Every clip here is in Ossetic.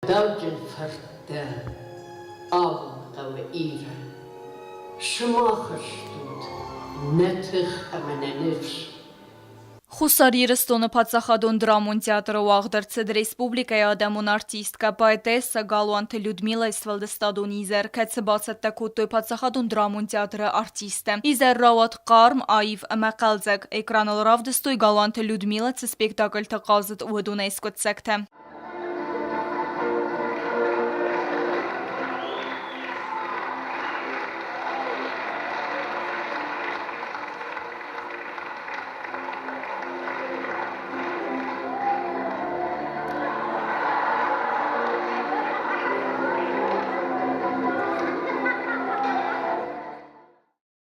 Дауджын фырттӕ, абон хъӕуы Иры. Сымах стут нӕ тых ӕмӕ нӕ ныфс. Хуссар Ирыстоны паддзахадон драмон театры уагъд ӕрцыд республикӕйы адӕмон артисткӕ, поэтессӕ Галуанты Людмилайы сфӕлдыстадон изӕр, кӕцы бацӕттӕ кодтой паддзахадон драмон театры артисттӕ. Изӕр рауад хъарм, аив ӕмӕ хъӕлдзӕг. Экраныл равдыстой Галуанты Людмила цы спектакльты хъазыд, уыдонӕй скъуыддзӕгтӕ.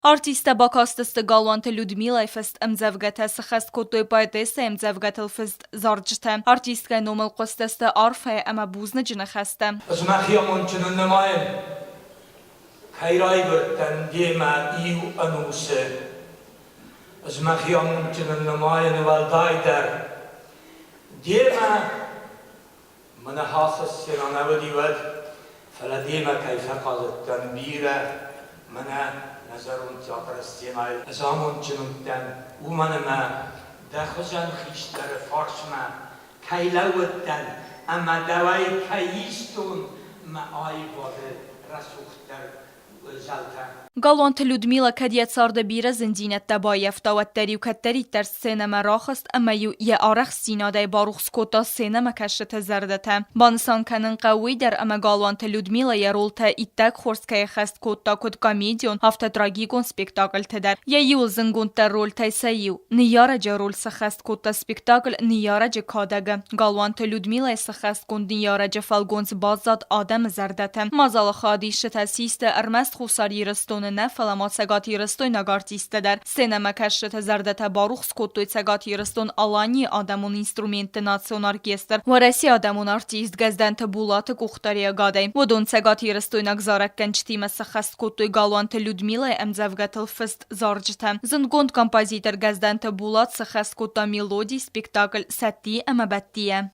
Артисттӕ бакастысты Галуанты Людмилайы фыст ӕмдзӕвгӕтӕ, сыххӕст кодтой поэтессӕйы ӕмдзӕвгӕтыл фыст зарджытӕ. Артисткӕйы номыл хъуыстысты арфӕйы ӕмӕ бузныджы ныхӕстӕ. Ӕз мӕхи амондджыныл нымайын, кӕй райгуырдтӕн демӕ иу ӕнусы. Ӕз мӕхи амондджыныл нымайын уӕлдайдӕр демӕ Мӕ ныхасы сценӕ нӕ уыди уӕд, фӕлӕ демӕ кӕй фӕхъазыдтӕн бирӕ, мӕнӕ нӕ зӕронд театры сценӕйыл ӕз амондджын уыдтӕн, уымӕн ӕмӕ дӕ хуызӕн хистӕры фарсмӕ кӕй лӕууыдтӕн ӕмӕ дӕуӕй кӕй истон мӕ аивады рӕсугъддӕр зӕлтӕ. Галуанты Людмила кӕд йӕ царды бирӕ зындзинӕдтӕ баййӕфта, уӕддӕр-иу кӕддӕриддӕр сценӕмӕ рахызт ӕмӕ-иу йӕ арӕхстдзинадӕй барухс кодта сценӕмӕкӕсджыты зӕрдӕтӕ. Банысан кӕнын хъӕуы уый дӕр, ӕмӕ Галуанты Людмила йӕ ролтӕ иттӕг хорз кӕй ӕххӕст кодта куыд комедион, афтӕ трагикон спектакльты дӕр. Йӕ иуыл зынгонддӕр ролтӕй сӕ иу, ныййарӕджы роль сӕххӕст кодта спектакль Ныййарӕджы кадӕг-ы. Галуанты Людмилайы сӕххӕстгонд ныййарӕджы фӕлгонц баззад адӕмы зӕрдӕты. Мадзалы хайадисджытӕ систы ӕрмӕст Хуссар Ирыстоны нӕ, фӕлӕ ма цӕгатирыстойнаг артисттӕ дӕр. Сценӕмӕкӕсджыты зӕрдӕтӕ барухс кодтой Цӕгат Ирыстон-Аланийы адӕмон инструментты национ оркестр, Уӕрӕсейы адӕмон артист Гӕздӕнты Булаты къухдариӕгадӕй. Уыдон цӕгатирыстойнаг зарӕггӕнджытимӕ сӕххӕст кодтой Галуанты Людмилайы ӕмдзӕвгӕтыл фыст зарджытӕ. Зындгонд композитор Гӕздӕнты Булат сӕххӕст кодта мелоди спектакль Сӕтти ӕмӕ Бӕттийӕ.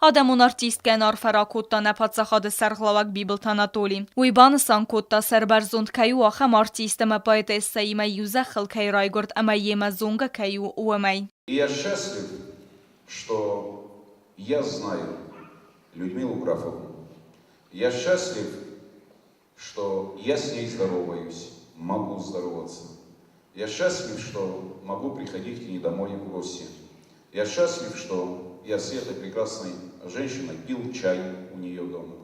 Адӕмон артисткӕйӕн арфӕ ракодта нӕ паддзахады сӕргълӕууӕг Бибылты Анатоли. Уый банысан кодта, сӕрбӕрзонд кӕй у ахӕм артист ӕмӕ поэтессӕимӕ иу зӕххыл кӕй райгуырд ӕмӕ йемӕ зонгӕ кӕй у, уымӕй. Я счастлив, что я знаю Людмилу Графовну. Я счастлив, что я с ней здороваюсь, могу здороваться. Я счастлив, что могу приходить к ней домой в гости. Я счастлив, что я с этой прекрасной женщиной пил чай у нее дома.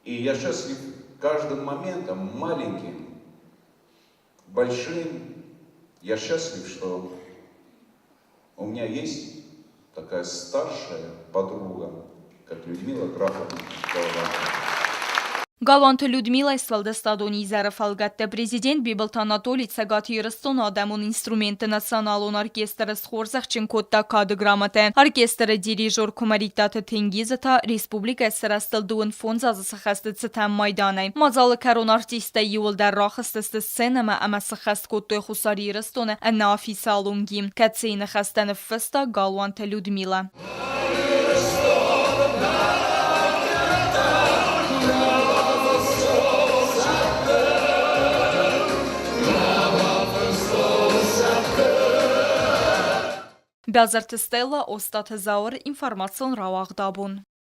И я счастлив каждым моментом, маленьким, большим. Я счастлив, что у меня есть такая старшая подруга, как Людмила Графовна Голованова. Галуанты Людмилайы сфӕлдыстадон изӕры фӕлгӕтты президент Бибылты Анатолий Цӕгат Ирыстоны адӕмон инструментты националон оркестры схорзӕхджын кодта кады грамотӕ. Оркестры дирижер Куымӕридтаты Тенгизы та республикӕйы сырӕзтыл 25 азы сыхӕсты цытӕн майданӕй. Мадзалы кӕрон артисттӕ иууылдӕр рахызтысты сценӕмӕ ӕмӕ сыххӕст кодтой Хуссар Ирыстоны ӕнӕофициалон гимн, кӕцыйы ныхӕстӕ ныффыста Галуанты Людмила. Бязырты Стелла, Остъаты Зауыр, информацион рауагъд абон.